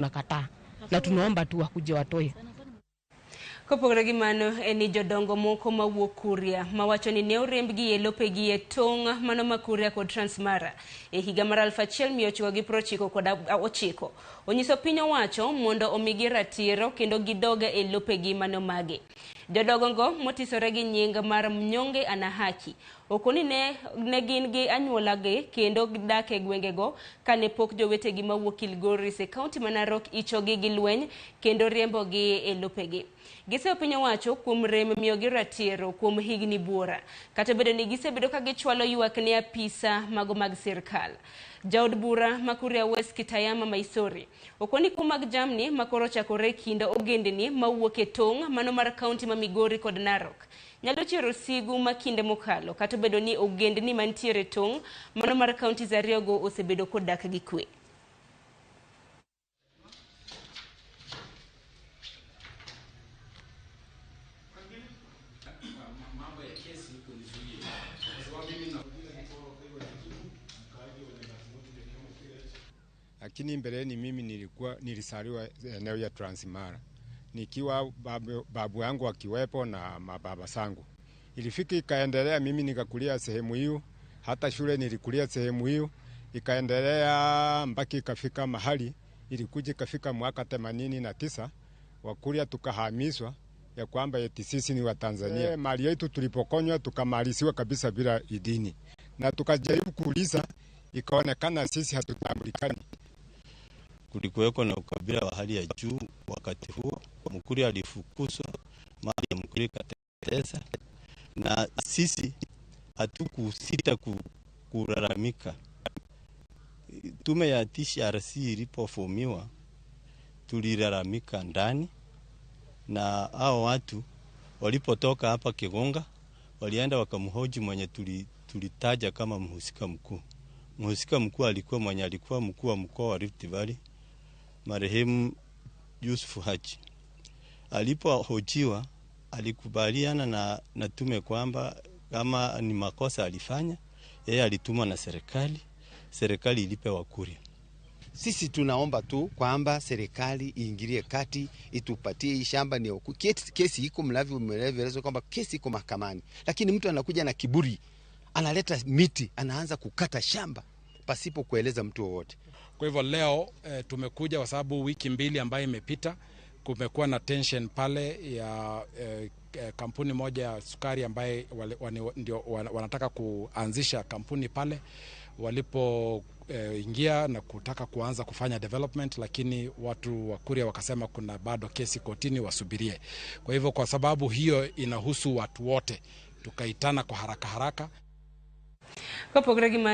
Tunakataa na tunaomba tu wakuje watoe. Kopogore gi mano en ni jodongo moko mawuok Kuria mawacho ni ne oriembgi e lopegi e tong' mano ma Kuria kod Transmara e higa mar 1999 onyiso piny owacho mondo omigi ratiro kendo gidog e lopegi mane omagi. Jodongo motisore gi nying mar Mnyonge ana haki okoni ne gin gi anyuolagi kendo dak e gwengego kane pok jowetegi mawuok Kilgoris e kaunti ma Narok ichogi gi lweny kendo riembogi e lopegi. Giseyo piny owacho kuom rem miyogi ratiro kuom higni buora kata obedo ni gisebedo ka gichwalo ywak ne apisa mago mag sirkal. Jaod bura ma Kuria West Kitayama Maisori okoni kuo mag jamni makoro ochakore e kind ogendni mawuok e tong' mano mar kaunti ma Migori kod Narok nyalo chiero sigu ma kinde mokalo kata obedo ni ogendni mantiere tong' mano mar kauntis ariyogo osebedo kodak gi kwe. Lakini mbeleni mimi nilizaliwa eneo ya Transmara nikiwa babu yangu akiwepo na mababa zangu. Ilifika ikaendelea, mimi nikakulia sehemu hiyo, hata shule nilikulia sehemu hiyo, ikaendelea mpaka ikafika mahali ilikuja ikafika mwaka 89 Wakuria tukahamishwa ya kwamba eti sisi ni wa Tanzania. Mali yetu tulipokonywa tukamalisiwa kabisa bila idini, na tukajaribu kuuliza ikaonekana sisi hatutambulikani. Kulikuweko na ukabila wa hali ya juu wakati huo. Mkuria alifukuzwa, mali ya Mkuria ikateketeza, na sisi hatukusita kulalamika. Tume ya TCRC ilipofomiwa tulilalamika ndani, na hao watu walipotoka hapa Kigonga walienda wakamhoji mwenye tulitaja kama mhusika mkuu. Mhusika mkuu alikuwa mwenye alikuwa mkuu wa mkoa wa Rift Valley, marehemu Yusuf Haji. Alipohojiwa alikubaliana na tume kwamba kama ni makosa alifanya, yeye alitumwa na serikali, serikali ilipe Wakuria. Sisi tunaomba tu kwamba serikali iingilie kati, itupatie hii shamba. Ni kesi iko, mnavyoelezwa kwamba kesi iko mahakamani, lakini mtu anakuja na kiburi, analeta miti, anaanza kukata shamba pasipo kueleza mtu wowote. Kwa hivyo leo tumekuja kwa sababu wiki mbili ambayo imepita kumekuwa na tension pale ya kampuni moja ya sukari ambaye ndio wanataka kuanzisha kampuni pale walipo ingia na kutaka kuanza kufanya development, lakini watu wa Kuria wakasema kuna bado kesi kotini, wasubirie. Kwa hivyo kwa sababu hiyo inahusu watu wote, tukaitana kwa haraka haraka. Kopogore gi mano